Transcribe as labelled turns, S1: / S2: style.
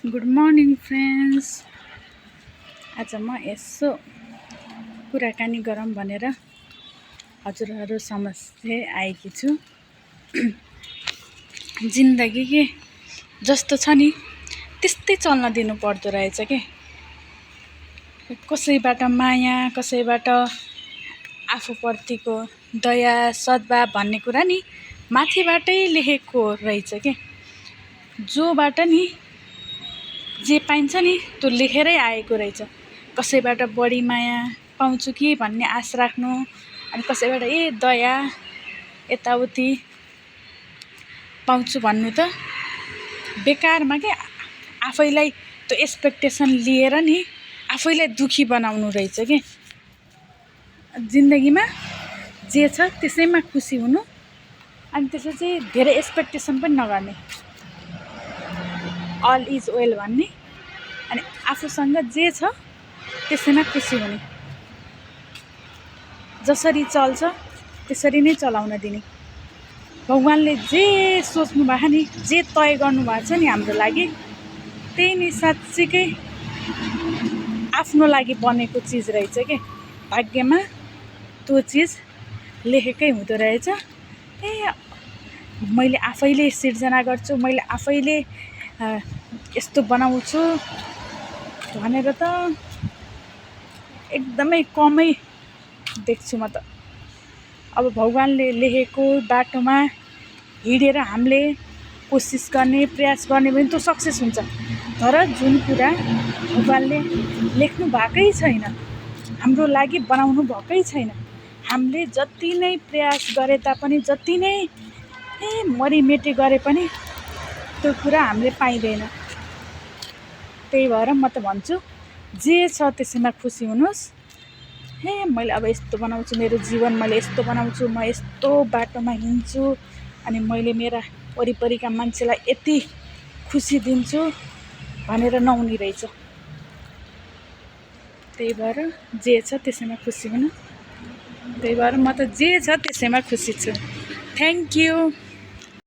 S1: Good morning friends. आज म यसो कुराकानी गरौँ भनेर हजुरहरू समक्ष आएकी छु। जिन्दगी के जस्तो छ नि त्यस्तै चल्न दिनु पर्दो रहेछ के। कसैबाट माया, कसैबाट आफूप्रतिको दया सद्भाव भन्ने कुरा नि माथिबाटै लेखेको रहेछ के। जोबाट नि जे पाइन्छ नि त्यो लेखेरै आएको रहेछ। कसैबाट बढी माया पाउँछु कि भन्ने आश राख्नु, अनि कसैबाट दया यताउति पाउँछु भन्नु त बेकारमा के। आफैलाई त्यो एक्सपेक्टेसन लिएर नि आफैलाई दुखी बनाउनु रहेछ के। जिन्दगीमा जे छ त्यसैमा खुसी हुनु, अनि त्यसपछि धेरै एक्सपेक्टेसन पनि नगर्ने, अल इज वेल भन्ने, अनि आफूसँग जे छ त्यसैमा खुसी हुने। जसरी चल्छ त्यसरी नै चलाउन दिने। भगवान्ले जे सोच्नु भएको नि, जे तय गर्नुभएको छ नि हाम्रो लागि, त्यही नै साँच्चीकै आफ्नो लागि बनेको चिज रहेछ के। भाग्यमा त्यो चिज लेखेकै हुँदो रहेछ। मैले आफैले सिर्जना गर्छु, मैले आफैले यस्तो बनाउँछु भनेर त एकदमै कमै देख्छु म त। अब भगवान्ले लेखेको बाटोमा हिँडेर हामीले कोसिस गर्ने, प्रयास गर्ने भने त्यो सक्सेस हुन्छ। तर जुन कुरा भगवान्ले लेख्नु भएकै छैन, हाम्रो लागि बनाउनु भएकै छैन, हामीले जति नै प्रयास गरे तापनि, जति नै मरिमेटी गरे पनि त्यो कुरा हामीले पाइँदैन। त्यही भएर म त भन्छु, जे छ त्यसैमा खुसी हुनुहोस्। मैले अब यस्तो बनाउँछु, मेरो जीवन मैले यस्तो बनाउँछु, म यस्तो बाटोमा हिँड्छु, अनि मैले मेरा वरिपरिका मान्छेलाई यति खुसी दिन्छु भनेर नहुने रहेछ। त्यही भएर जे छ त्यसैमा खुसी हुनु। त्यही भएर म त जे छ त्यसैमा खुसी छु। Thank you.